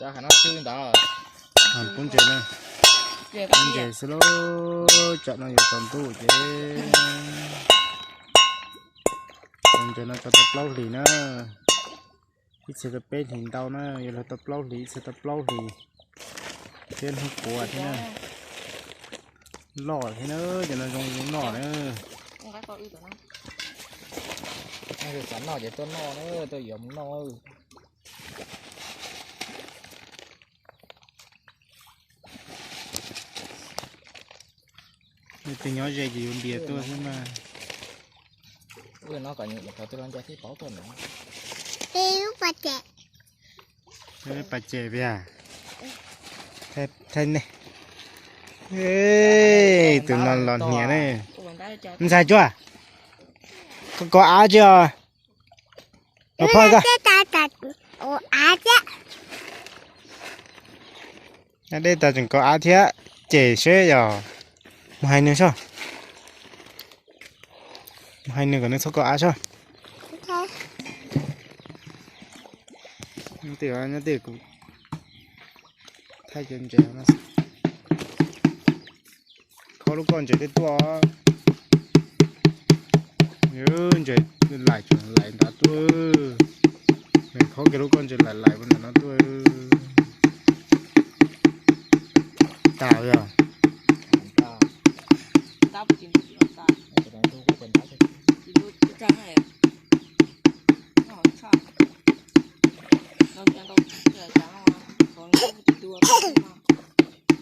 Cov hav no xwb ntawd. Pub ntses na. Pub ntses xwb lauj, tsam no yuav tsaus ntuj ces. Tau ntses no tso tau plaub hlis na. Ib txhia tau peb hlis ntau na, yuav luag tau plaub hlis, ib txhia tau plaub hlis. Thiab hnub puav thiab na. Loj thiab na, cov no zoo zoo noj na. Xav noj ces tuaj noj na, tuaj yuav mus noj. Tus nyob ze ces yuav ntiav tuaj xwb mas. Pas ces, pas ces pia. Thaij ne. Tus no los hniav ne. Ntxhais Tsuag, koj kov av tsis os? Los phoj koj. Dej tas tseem kov av thiab, cem seb yog. Mus hais nws soj. Mus hais nws kom nws txhob kov av soj. Nyob tej kuv thaij cov ntses no. Khob lub koj ntses tej tuaj. Ntses laim tseem laim nrad tuaj. Khob kiag lub koj ntses laim laim ntawm no tuaj. Tas yog.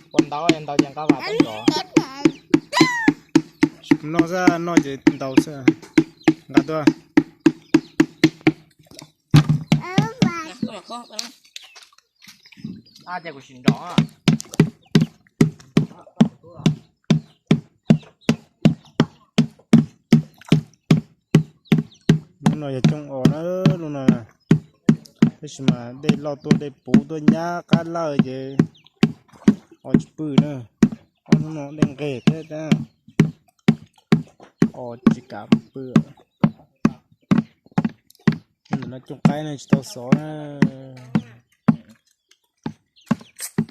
Ua ntau ntau ces nqa vas tau nrov. Noj xwb, noj ces ntau xwb. Nqa tuaj. Ces kuv sim nrov. Lub no yog cooj os na, lub no. Tab sis mas dej loj tuaj dej puv tuaj nyab qab lawj ces os tsis pw na. Ob hnub no dej nqeg thiab tab os tsis kam pw. Ntawm no cooj qaib no tsis tau xov na.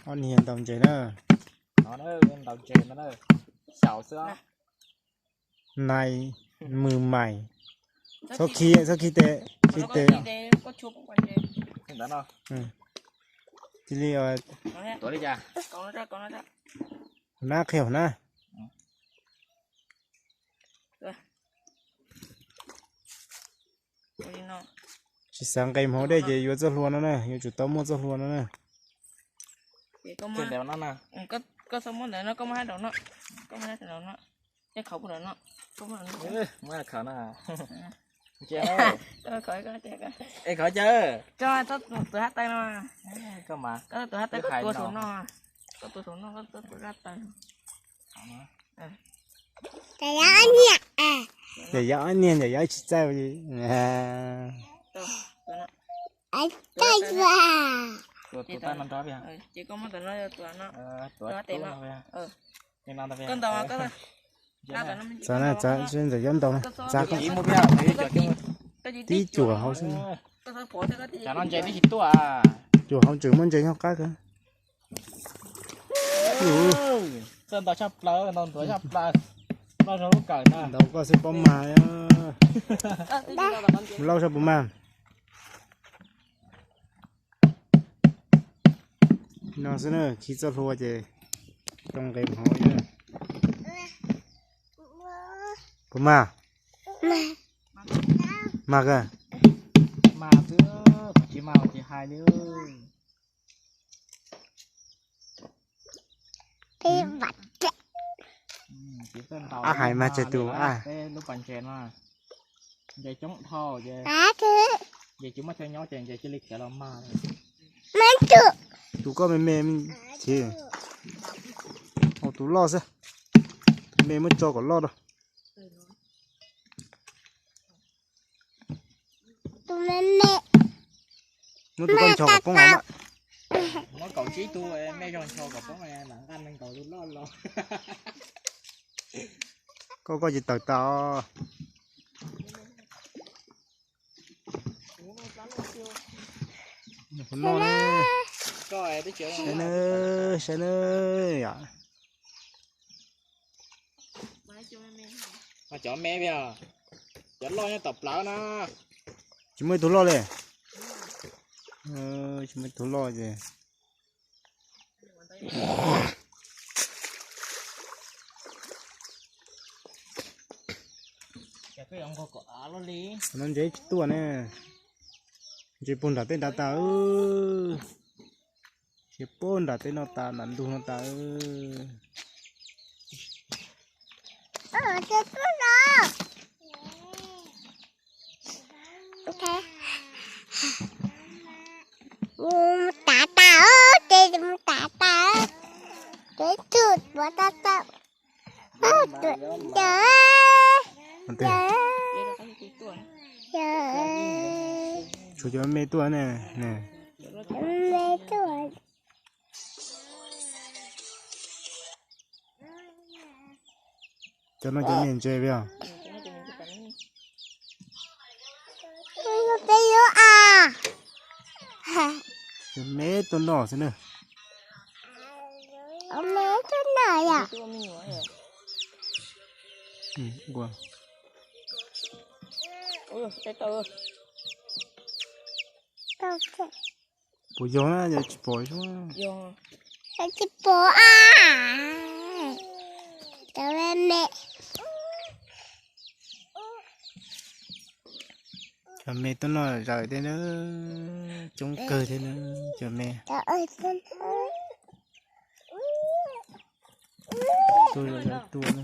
Ob niag ntaus ntses na. Ntaus ntses no xyaum xwb. Nai, mws mais. Txhob khi, txhob khi tes, khi tes. Cia li, tuav li cas? Hauv na, qhia hauv na. Tsis xav nqes hauv dej ces yuav txoj hlua no na, yuav tsum tau muaj txoj hlua no na. Koj txhob muab ntawd no, koj muab hab daus no, koj muab hab daus no, khav no, khav no. Khav cas? Koj tus hab taw no, koj tus hab taw koj tuav saum no, koj tuav saum no, koj tus hab taw. Yog yog ob niag, yog yog ob niag, yog yog tsis txawj. Txav na, txav ntawm yog ntaus na, txav koj. Tib cuam hauv xwb. Cuam hauv tseem muaj ntses nyob qab kawg. Txawj ntaus tshaj plaws, ntaus ntxuav tshaj plaws. Loj zog lub kawm na. Ntaus koj xwb paub mag. Loj zog puas mag? No xwb na, khi txoj hlua ces rau nqes hauv. Puas mag? Mag kawg. Mag xwb, tsis mag ces hais li. Ab hais mag tseg tus ab. Lub pas ntses no ntses coob dhau ces, ces tsis muaj chaw nyob ces ntses cia li khiav los mag. Tus koj me me, tus loj xwb, tus me muab tso kom loj rau. Muab tus koj ncho kom poob os. Muab kaum tsib tug me zoo ncho kom poob, lam nqa nees nkaum tus loj los. Koj koj tsis tawm tas. Noj na. Saib nawb, saib nawb yom. Cov me, cov loj nyob tom plawv na. Tsis muaj ib tug loj li. Tsis muaj ib tug loj ces no ntses tsis tuaj ne. Ntses puag nram tej nrad tas. Ntses puag nram tej no tas, nram ntug no tas. Mus tav tas, ces mus tav tas, ces tug puav tau tau. Tshuav cov me tuaj ne. Me tuaj. Cov no cov me ntses os. Peb lub a. Cov me tuaj noj xwb na. Me tuaj noj yom. Puas yog na, yog tsis pom. Tsis pom a. Cov me, cov me tuaj noj zaws thiab na, coob kawg thiab na, cov me. Tuaj zaws zaws tuaj na.